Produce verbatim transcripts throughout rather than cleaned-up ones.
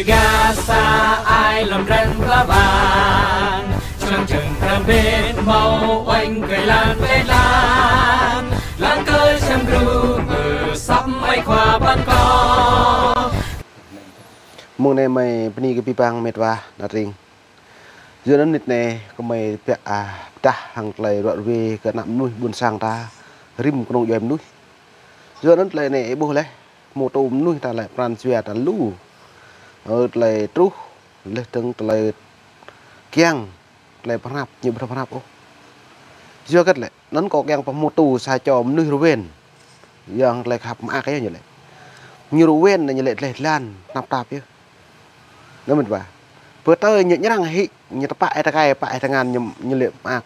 Gasa ai lăm ren pla bang, člăng čơ̆ng kram bên mâo oanh kơ lan kơ lan, lăng kơ čăm gru mơ săp mai khua păn ko. Mông anei mei bni kơ bi bang met wa na ring. Yua anăn nit anei kơ mei biă a pdah hăng tlei ruă ruê kơ ană mnuih ƀuôn sang ta rĭm knông djuai mnuih. Yua anăn tlei anei ih ƀuh leh, mô tô mnuih ta lĕ pran jua ta lu. Ơ, tlei truh, leh dơ̆ng tlei kiăng, tlei pơhrăp, ñu ƀu pơhrăp ôh. Yua kơ lĕ, anăn kâo kiăng pơmô tô sa čô mnuih rŭ wên. Yua hăng tlei khăp mơak yơh ñu lĕ. Ñu rŭ wên ñu lĕ tlei dlan, tnap tap yơh. Anăn met wa. Pơ tơ ñu ñrăng hĭ, ñu tơpă ê tơkai, pă ê tơngan ñu, ñu lĕ mơak.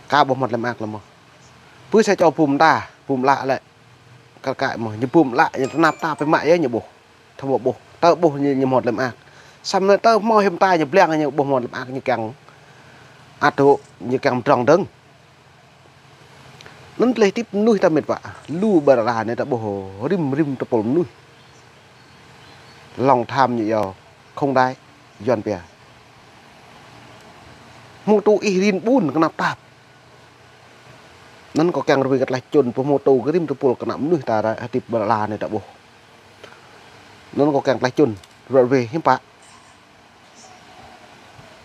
Ka ƀuh mâo tlei mơak lăm mơh. Pơ sa čô bum ta, bum lă lĕ. Kar kaĭ mơh, ñu bum lă, ñu tnap tap pơ mă yơh ñu ƀuh. Thâo mâo ƀuh, tơ ƀuh ñu, ñu mâo tlei mơak. Săm anei tơ mâo hiam ta ñu bliăng ñu ƀuh mâo tlei mơak ñu kiăng. Ăt dôk, ñu kiăng mdrŏng dơ̆ng. Anăn tlei hdĭp mnuih ta met wa. Lu ƀar ala anei ta ƀuh rĭm rĭm tơpul mnuih. Lòng tham ñu yơh, không đáy, Yuăn pia. Mô tô ih rin ƀun knap tap. Anăn kâo kiăng rui kơ tlei čŭn pơmô tô kơ rĭm tơpul kơ ană mnuih ta ra hdĭp ƀar ala anei ta ƀuh. Anăn kâo kiăng tlei čŭn, ruă ruê hiam pă.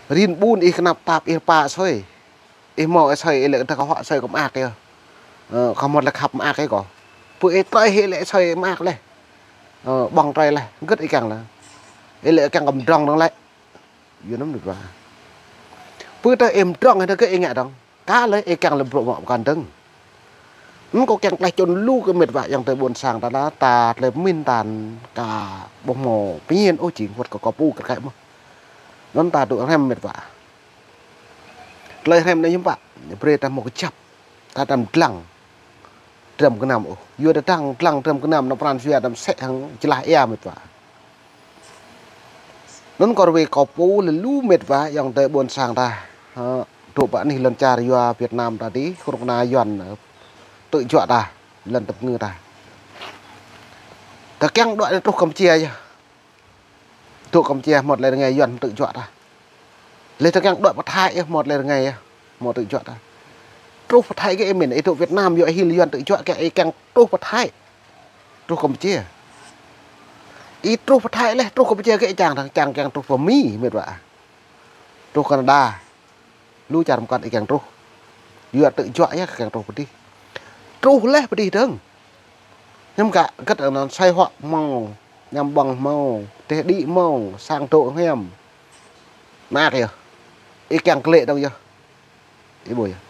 Rin ƀun ih knap tap ih pă sui. Ih mâo ih sui ih lĕ kơ ta kơ huă sui kơ mơak yơh. Ơ, kơ mâo tlei khăp mơak ih kơ. Pơ ih tlei ih lĕ sui mơak leh. Ơ, ƀơ̆ng tlei leh, gĭt ih kiăng leh. Ih lĕ kiăng kơ mdrŏng dơ̆ng lĕ. Yua anăn met wa. Pơ tơ ih mdrŏng ih ta kơ ih ngă dơ̆ng. Ka lĕ ih kiăng lĕ bruă mă pơkăn dơ̆ng. Anăn kâo kiăng tlei čŭn lu kơ met wa ayŏng adei ƀuôn sang ta la ta tlei mĭn ta ka ƀuh mâo pơñen ôh jing wăt kơ kâo pô kơ kaĭ mơh. Anăn ta dôk hrăm met wa. Tlei hrăm anei hiam pă, brei ta mâo kjăp, ta đăm dlăng. Drăm knam ôh. Yua ta dlăng, dlăng drăm knam nao pran jua đăm sĕ hăng jlah êa met wa. Anăn kâo rui kâo pô lĕ lu met wa ayŏng adei ƀuôn sang ta. Hă, dôk pơ anih lăn čar yua Việt Nam ta dih, knŭk kna Yuăn, ơ, tŭ juă ta, lăn tăp ngư ta. Ta kiăng đuĕ truh Campuchia yơh. Dôk Campuchia mâo tlei rơngai Yuăn tŭ juă ta. Leh ta kiăng đuĕ pơ Thái yơh mâo tlei rơngai yơh, mâo tŭ juă ta. Truh pơ Thái kơ ih mĭn, ih dôk Việt Nam yua ih hil Yuăn tŭ juă kơ ih kiăng truh pơ Thái. Truh Campuchia. Ih truh pơ Thái leh, truh Campuchia kơ ih čang, čang kiăng truh pơ Mi, met wa. Truh Canada. Lu čar mkăn ih kiăng truh. Yua tŭ juă yơh kiăng truh pơ dih. Truh leh pơ dih dơ̆ng. Hiam ka gĭt anăn sai huă mâo, ñăm ƀơ̆ng mâo, teh đĭ mâo, sang dôk hiam. Mơak yơh. Ih kiăng klĕ dơ̆ng yơh. Ih ƀuh yơh.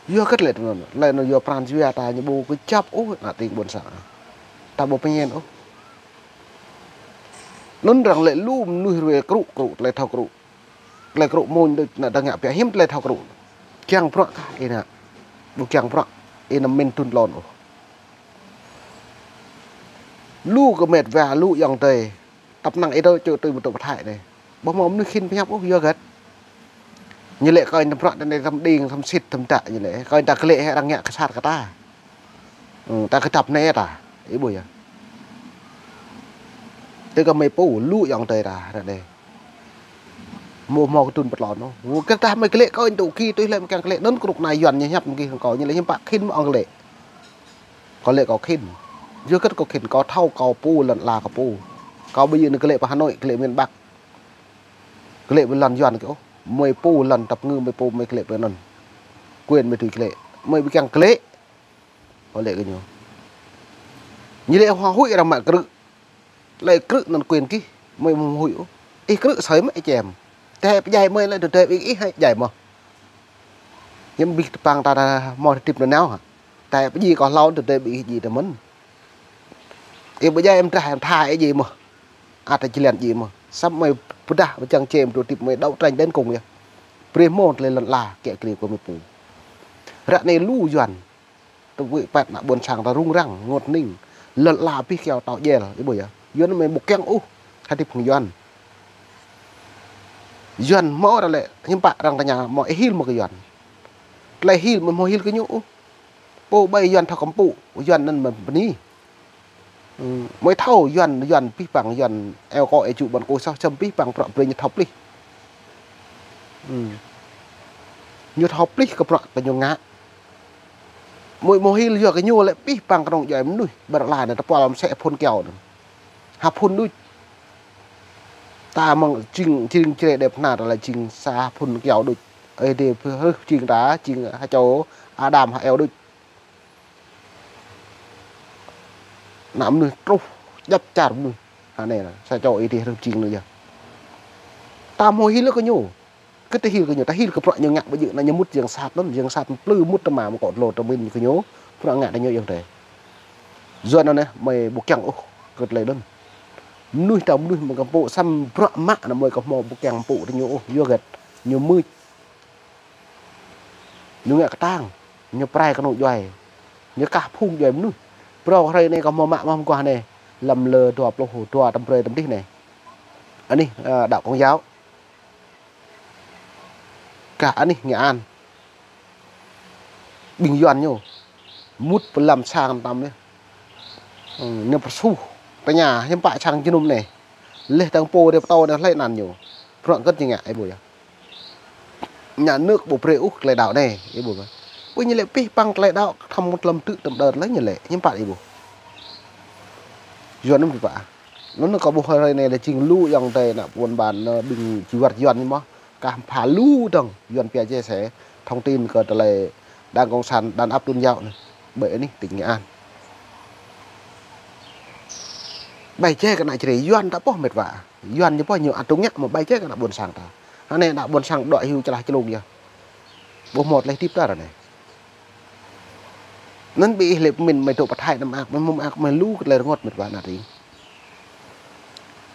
Yua gĭt lĕ anăn, lĕ anăn yua pran jua ta ñu ƀu kjăp ôh, ană tĭng ƀuôn sang. Ta ƀu pơñen ôh. Anăn arăng lĕ lu mnuih rui krŭ, krŭ, tlei thâo krŭ. Tlei krŭ mơ̆ng dôk ană ta ngă pia hiam tlei thâo krŭ. Kiăng bruă kah ih nă. Ƀu kiăng bruă. Ih nă mĭn tŭn tlôn ôh. Lu kơ met wa lu ayŏng adei. Tăp năng ih dôk čô tui mtŭ pơ Thái anei. Ƀuh mâo mnuih khĭn pơhiăp ôh yua gĭt. Ñu lĕ kơ ih nă bruă anei thăm đing, thăm sĭt, thăm dak ñu lĕ. Kơ ih ta klĕ hĕ arăng ngă kơ sat kơ ta. Ơ, ta kơ tăp anei ta. Ih ƀuh yơh. Tơ kơ mei pô lu ayŏng adei ta, ră anei. Mâo mâo kơ tŭn pơ tlôn ôh. Wơ kơ ta mei klĕ kơ ih tŭ ki tui lĕ mkăng klĕ. Anăn knŭk kna Yuăn ñu hiăp mgi hăng kâo ñu lĕ hiam pă khĭn mơ̆ng klĕ. Kâo lĕ kâo khĭn. Yua gĭt kâo khĭn, kâo thâo kâo pô lăn ala kâo pô. Kâo ƀu djŏ anăn klĕ pơ Hà Nội, klĕ miền Bắc. Klĕ pơ lăn Yuăn kơ ôh. Mei pô lăn tăp ngư mei pô mei klĕ pơ anăn. Quyền mei tui klĕ. Mei ƀu kiăng klĕ. Kâo lĕ kơ ñu. Ñu lĕ hua huĭ arăng mă krư̆. Lĕ krư̆ anăn quyền kih. Mei mâo huĭ ôh. Ih krư̆ soi mă ih čem. Tơdah pơdjai mei lĕ tơdah ih, ih hĕ djai mơh. Hiam bi tơpang ta mâo hdĭp nanao hă. Tơdah pơdjai kâo hlâo tơdah ih djai tơ mĭn. Ih ƀu djai em drah em tha ih djai mơh. Ăt ta jlan djai mơh. Săm mei pơdah mčang čem dôk hdĭp mei đấu tranh đến cùng yơh. Brei mâo tlei lăn ala kiă kriê kơ mei pô. Ră anei lu Yuăn. Tơ wĭ păt ană ƀuôn sang ta rŭng răng, ngot ning. Lăn ala bi kyâo tâo djel, ih ƀuh yơh. Yuăn mei ƀu kiăng ôh. Hdĭp hŏng Yuăn. Yuăn mâo arăng lĕ, hiam pă arăng tơña mâo ih hil mơ̆ kơ Yuăn. Tlei hil mâo hil kơ ñu ôh. Pô ƀai Yuăn thâo kăm pŭ, Yuăn anăn mă bơni. Mơi thâo Yuăn, Yuăn pih păng, Yuăn eo kŏ ê jŭ ƀuôn kô̆ soh, čăm pih păng prăk brei ñu thâo plih. Ñu thâo plih kơ prăk kơ ñu ngă. Mơi mơhil yua kơ ñu lĕ pih păng knŏng djuai mnuih ƀar ala anei ta pua lăm sĕ phŭn kyâo anăn. Ha phŭn đuč. Ta mơ̆ng jing, jing črê đep hna ta lĕ jing sa phŭn kyâo đuč. Ê dê hrih jing ta, jing ha čô Adam ha Eo đuč. Ană mnuih truh, djăp čar mnuih. Anei, sa čô ê dê hrih jing anăn yơh. Ta mơhil kơ ñu. Kơ ta hil kơ ñu, ta hil kơ prăk ñu ngă ƀu djơ̆ anăn ñu mŭt yang sat anăn, yang sat mplư mŭt tơma mkŏ tlô tơmin kơ ñu, prăk ngă ta ñu yang tê. Yuăn anei, mơi ƀu kiăng ôh, kơ tlei anăn. Mnuih ta mnuih mkăm pŭ săm prăk mă anăn mơi kơ hmâo ƀu kiăng pŭ ta ñu ôh, yua gĕt, ñu mưč. Ñu ngă ktang, ñu prai knŏng djuai, ñu kah phung djuai mnuih. Prŏng hrei anei kơ hmâo mă mơh mguah anei, lăm lơ dua pluh dua tăm brei tăm dih anei. Anih, ơ, đăo Công giáo. Kah anih Nghệ An. Ƀing Yuăn ñu. Mŭt pơ lăm sang tam anei. Ñu pơsuh. Tơña, hiăm pă sang jơnum anei. Leh dơ̆ng pô dê pơtô anei hlei anăn ñu. Prŏng kơt ñu ngă, ê ƀuh yơh. Nhà nước ƀu brei ôh klei đăo anei, ê ƀuh. Ƀuh ñu lĕ pih păng klei đăo, thăm mŭt lăm tŭ tăm đơr leh ñu lĕ, hiăm pă ê ƀuh. Yuăn anăn pih pă. Anăn kâo ƀuh hrei anei lĕ jing lu ayŏng adei ană ƀuôn ƀan, ơ, ƀing či wăt Yuăn ñu mơh. Kah pha lu dơ̆ng, Yuăn pia chia sẻ thông tin kơ tlei đảng cộng sản đàn áp tôn giáo anei. Ƀơi anih tỉnh Nghệ An. Ƀai jai kơ ană črê Yuăn ta pŏh mĕt wa. Yuăn ñu pŏh ñu atŭng ngă mă ƀai jai kơ ană ƀuôn sang ta. Anei ană ƀuôn sang dŏ hiu člah člông yơh. Ƀuh mâo tlei hdĭp ta anei. Anăn bi ih lĕ pơmĭn mơi dôk pơthai anăn mơak, mơi mơak mơi lu kơ tlei rơngot mĕt wa ană tring.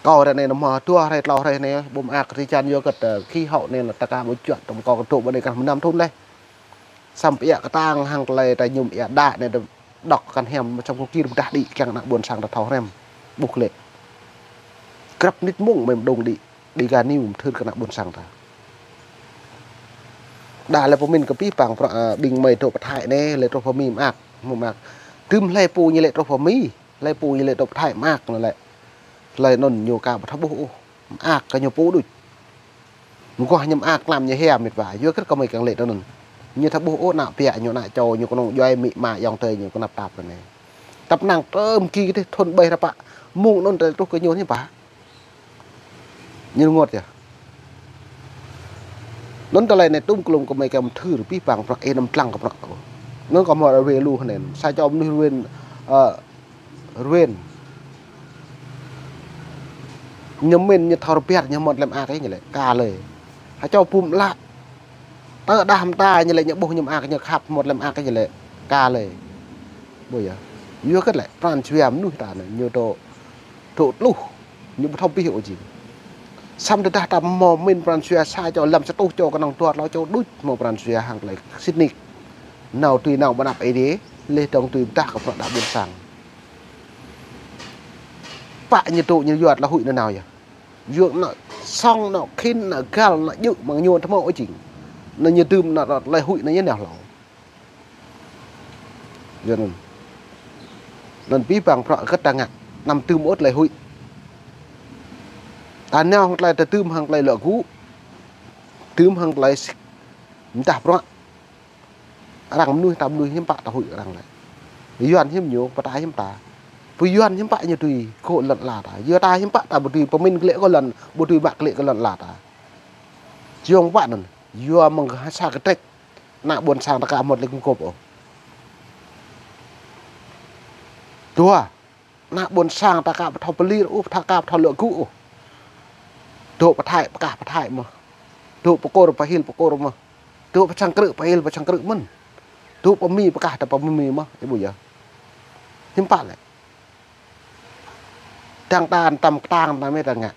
Kâo ară anei nao mâo dua hrei tlâo hrei anei, ƀuh mơak kơ ti čan yua kơ, ơ, khí hậu anei lĕ ta ka ƀu čuă tăm kâo kơ dôk ƀơ anei kah mnăm thŭn leh. Săm pia ktang hăng tlei ta ñum ia đa anei ta đŏk kăn hiam, săm kukir mdah đĭ kiăng ană ƀuôn sang ta thâo hrăm. Ƀuh lĕ. Grăp nit mông mơi mđung đĭ, đĭ ga niu mthưr kơ ană ƀuôn sang ta. Đa lĕ pơmĭn kơ pih păng prăk, ơ, ƀing mơi dôk pơthai anei, lĕ truh pơ Mi mơak, mơak. Tŭm hlei pô ñu lĕ truh pơ Mi, hlei pô ñu lĕ dôk pơthai mơak anăn lĕ. Tlei anăn ñu ka ƀu thâo ƀuh ôh. Mơak kơ ñu pô đuč. Mguah ñu mơak klam ñu hia mĕt wa. Yua kơ kơ mơi kiăng lĕ tơ anăn. Ñu thâo ƀuh ôh ană pia ñu ană čô ñu knŏng djuai mĭ ma ayŏng adei ñu knap tap kơ anei. Tăp năng tơm ki kơ thŭn ƀai hră pă. Mông anăn ta truh kơ ñu hiăm pă. Ñu rơngot yơh. Anăn tlei anei tŭm klŭm kơ mơi kiăng mthưr pih păng prăk ih anăm dlăng kơ prăk kâo. Anăn kâo mâo rwê lu hnen. Sa čô mnuih rwên, ơ, rwên. Ñu mĭn ñu thâo rơbiăt ñu mâo tlei mơak ih ñu lĕ. Ka lei. Ha čô pum lă. Tơ đah mta ñu lĕ ñu ƀuh ñu mơak ñu khăp mâo tlei mơak ih ñu lĕ. Ka lei. Ƀuh yơh. Yua kơ lĕ pran jua mnuih ta anei ñu dôk, dôk tluh. Ñu ƀu thâo pih ôh jing. Săm tơdah ta mâo mĭn pran jua sa čô lăm sa êtuh čô knŏng dua tlâo čô đuč mâo pran jua hăng tlei sĭt nik. Nao tui nao ƀnăp Aê Diê, leh dơ̆ng tui mdah kơ prăk đa ƀuôn sang. Pă ñu dôk ñu yua tlei huĭ anăn nao yơh. Yua anăn sŏng anăn khĭn anăn găl anăn djơ̆ mơ̆ng ñu thâo mâo ôh jing. Anăn ñu dưm anăn tlei huĭ anăn ñu nao hlâo. Yua anăn. Anăn pih păng prăk kơ ta ngă. Anăm dưm ôh tlei huĭ. Ta nao hŏng tlei ta dưm hŏng tlei luă gŭ. Dưm hŏng tlei sĭt. Mdah prăk. Arăng mnuih ta mnuih hiăm pă ta huĭ arăng lĕ. Yuăn hiăm ñu, pơtah hiăm ta. Pô Yuăn hiăm pă ñu tui kơ lăn ala ta. Yua ta hiăm pă ta ƀu tui pơmĭn klei kơ lăn, ƀu tui mă klei kơ lăn ala ta. Jing pă anăn, yua mơ̆ng sa kdrêč. Ană ƀuôn sang ta ka mâo tlei kgŭp ôh. Dua, ană ƀuôn sang ta ka ƀu thâo pơlir ôh, ta ka ƀu thâo luă gŭ ôh. Dôk pơthai, pơkah pơthai mơh. Dôk pơkôr, pơhil pơkôr mơh. Dôk pơčăng krư̆, pơhil pơčăng krư̆ mơ̆n. Dôk pơmĭn, pơkah ta pơmĭn mơh, ih ƀuh yơh. Hiăm pă lĕ. Dăng ta tăm ktang ta mơ̆ ta ngă.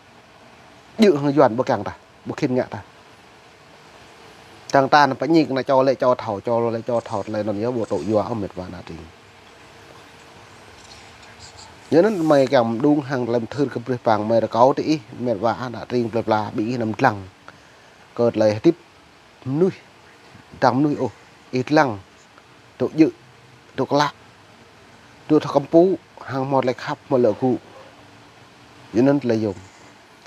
Djơ̆ hŏng Yuăn ƀu kiăng ta, ƀu khĭn ngă ta. Dăng ta pơñik anăn čô lĕ čô thâo, čô lĕ čô thâo, tlei anăn yơh ƀu tŭ yua ôh mĕt wa ană tring. Yua anăn mơi kiăng mđung hŏng tlei mthưr kơ brei păng mơi rơkâo ti ih, mĕt wa ană tring plei pla bi ih anăm dlăng. Kơ tlei hdĭp mnuih, dăng mnuih ôh, ih dlăng, dôk djơ̆, dôk klă. Dôk thâo kăm pŭ, hăng mâo tlei khăp, mâo lŏ gŭ. Yua anăn tlei yuôm.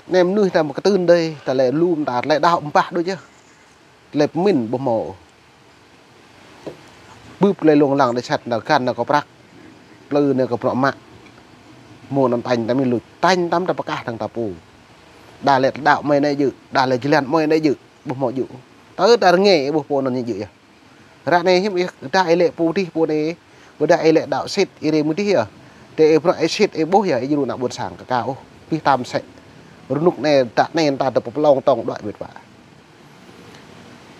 Anei mnuih ta mâo ktưn dei, ta lĕ lŭm ta, tlei đăo mpah đuč yơh. Tlei pơmĭn ƀu mâo. Bưp tlei lông lăng đei sat nao găn nao kơ prăk. Plư nao kơ bruă mă. Mâo anăn tañ ta mĭn luč. Tañ ta mta pơkah dơ̆ng ta pô. Đa lĕ đăo mơi anei jư̆, đa lĕ jlan mơi anei jư̆, ƀu mâo jư̆. Tơ ta rơngai ƀuh pô anăn ñu jư̆ yơh. Ră anei hiư̆m ih, dah ih lĕ pô dih pô anei, ƀiădah ih lĕ đăo sĭt, ih rei mơ̆ng dih yơh. Tơ ih bruă ih sĭt, ih ƀuh yơh, ih jru ană ƀuôn sang kơ ka ôh, pih tam sĕ. Rnuk anei, tă anei ta tơ pơplông tông đuaĭ mĭt wa.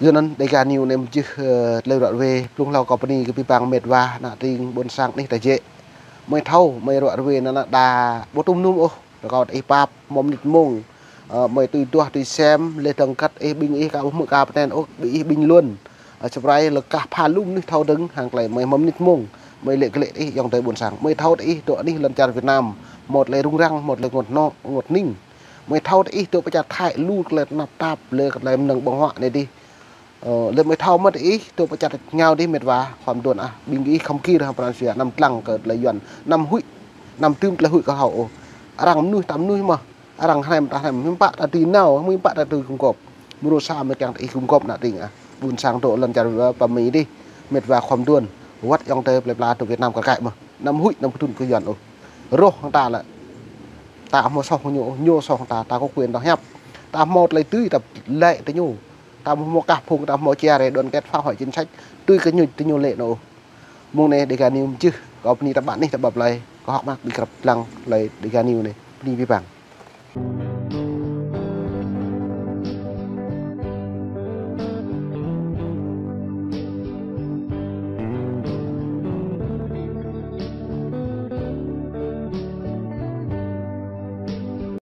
Yua anăn Dega News anei mjưh, ơ, tlei ruă ruê, plung hlâo kâo bơni kơ bi bang mĭt wa, ană tring ƀuôn sang anih ta jĕ. Mơi thâo, mơi ruă ruê anăn đa ƀu tŭm nŭm ôh, rơkâo ih pap, mâo mnĭt mông, ơ, mơi tui duah tui sem, leh dơ̆ng kăt ih ƀing ih ka ƀuh mơ̆ ka pơtăn ôh, bi ih ƀing luôn. Ơ, sơprai lĕ kah pha lŭm anih thâo dơ̆ng, hăng klei mơi mâo mnĭt mông, mơi lĕ klei ih ayŏng adei ƀuôn sang. Mơi thâo ih dôk anih lăn čar Việt Nam, mâo tlei rŭng răng, mâo tlei ngot nô, ngot ning. Mơi thâo ih dôk pơ čar Thái lu klei tnap tap, leh klei mnơ̆ng ƀơ̆ng huă anei dih. Ơ, leh mơi thâo mơ̆ ih dôk pơ čar êngao dih mĭt wa, khua mduôn ah, ƀing ih khăm kir hăng pran jua, anăm dlăng kơ tlei Yuăn, anăm huĭ, anăm dưm tlei huĭ kơ hâo ôh. Arăng mnuih ta mnuih mơh, arăng hrăm ta hrăm, mĭn pă ta dưi nao, mĭn pă ta dưi gum gôp. Mrô sa mơi kiăng ih gum gôp ană tring ah. Ƀuôn sang dôk lăn čar, ơ, pă mĭn dih, mĭt wa khua mduôn, wăt ayŏng adei plei pla dôk Việt Nam kơ kaĭ mơh. Anăm huĭ, anăm kdŭn kơ Yuăn ôh. Roh hăng ta lĕ. Ta mâo soh ñu, ñu soh ta, ta kơ quyền ta hiăp. Ta mâo tlei dưi, ta lĕ tơ ñu. Ta mâo kah phung, ta mâo chia rẽ đoàn kết phá hoại chính sách. Tui kơ ñu, tơ ñu lĕ nô. Mông anei Dega News mjưh, kâo bơni ta ƀă anih ta ƀă plei, kâo hŏk mơak bi grăp dlăng klei Dega News anei. Bơni bi bang.